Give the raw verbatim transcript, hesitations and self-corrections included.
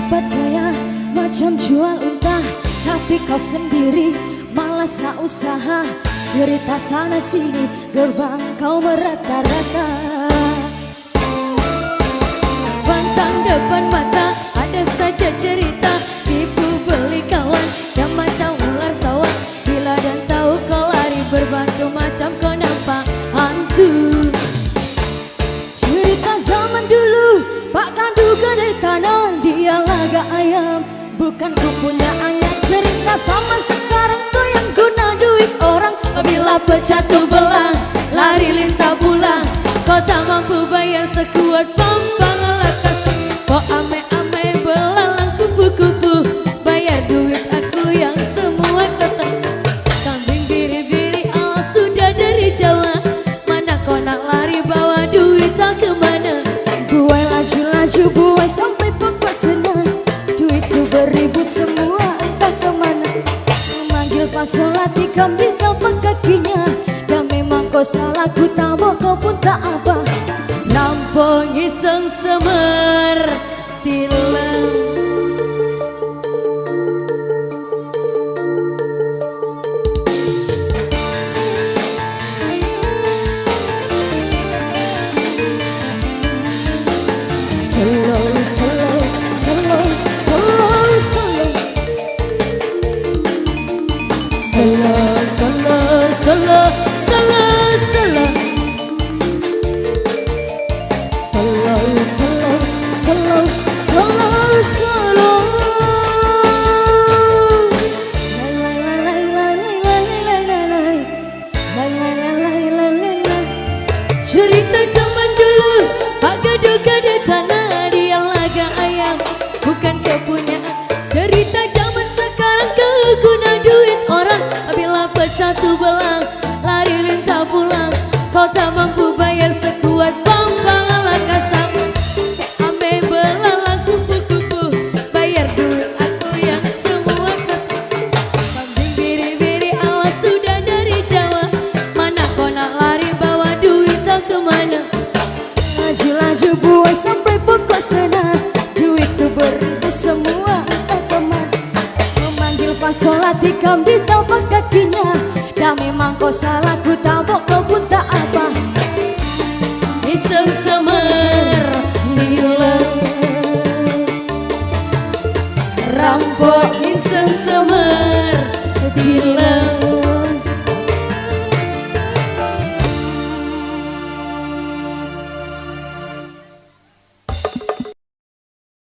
Bergaya macam jual unta, tapi kau sendiri malas nak usaha. Cerita sana sini, gerbang kau merata-rata. Pantang depan mata, ada saja cerita. Tipu beli kawan, yang macam ular sawah. Bila dan tahu kau lari, berbatu macam kau nampak hantu. Cerita zaman dulu, Pak Kandu gede tanah, dia laga ayam. Bukan ku punya anak, cerita sama sekarang, kau yang guna duit orang. Apabila pecah tuh belang, lari lintah pulang. Kau tak mampu bayar sekuat pampang lakas. Kau ame-ame belalang kupu-kupu, bayar duit aku yang semua kasar. Kambing biri-biri alas sudah dari Jawa. Mana kau nak lari, bawa duit tak kemana? Buai laju-laju, buai sampai pokok senang. Duitku beribu semua entah kemana. Manggil pasolati kambing tapak kakinya. Dan memang kau salah, ku tabok kau pun tak apa. Nampongi seng semer tilang. Slow, slow, slow, slow, slow. Slow, slow, slow, slow, slow. Slow, slow, slow, slow, slow. Cerita zaman dulu, Pak Gado-gado tanah, dia laga ayam, bukan kepunyaan. Cerita zaman sekarang, kau guna duit orang. Bila pecah tuh belang, lari lintah pulang. Kau tak mampu bayar sekuat pampang lakasam. Ame belalang kupu-kupu, bayar duit aku yang semua kasih. Kambing biri-biri alas sudah dari Jawa. Mana kau nak lari, bawa duit tak kemana? Laju-laju buai sampai pokok sana. Duit tu beribu semua entah kemana. Memanggil pasolati kambing tapak kakinya. Dan memang kau salah, ku tabok kau pun tak apa. Iseng semer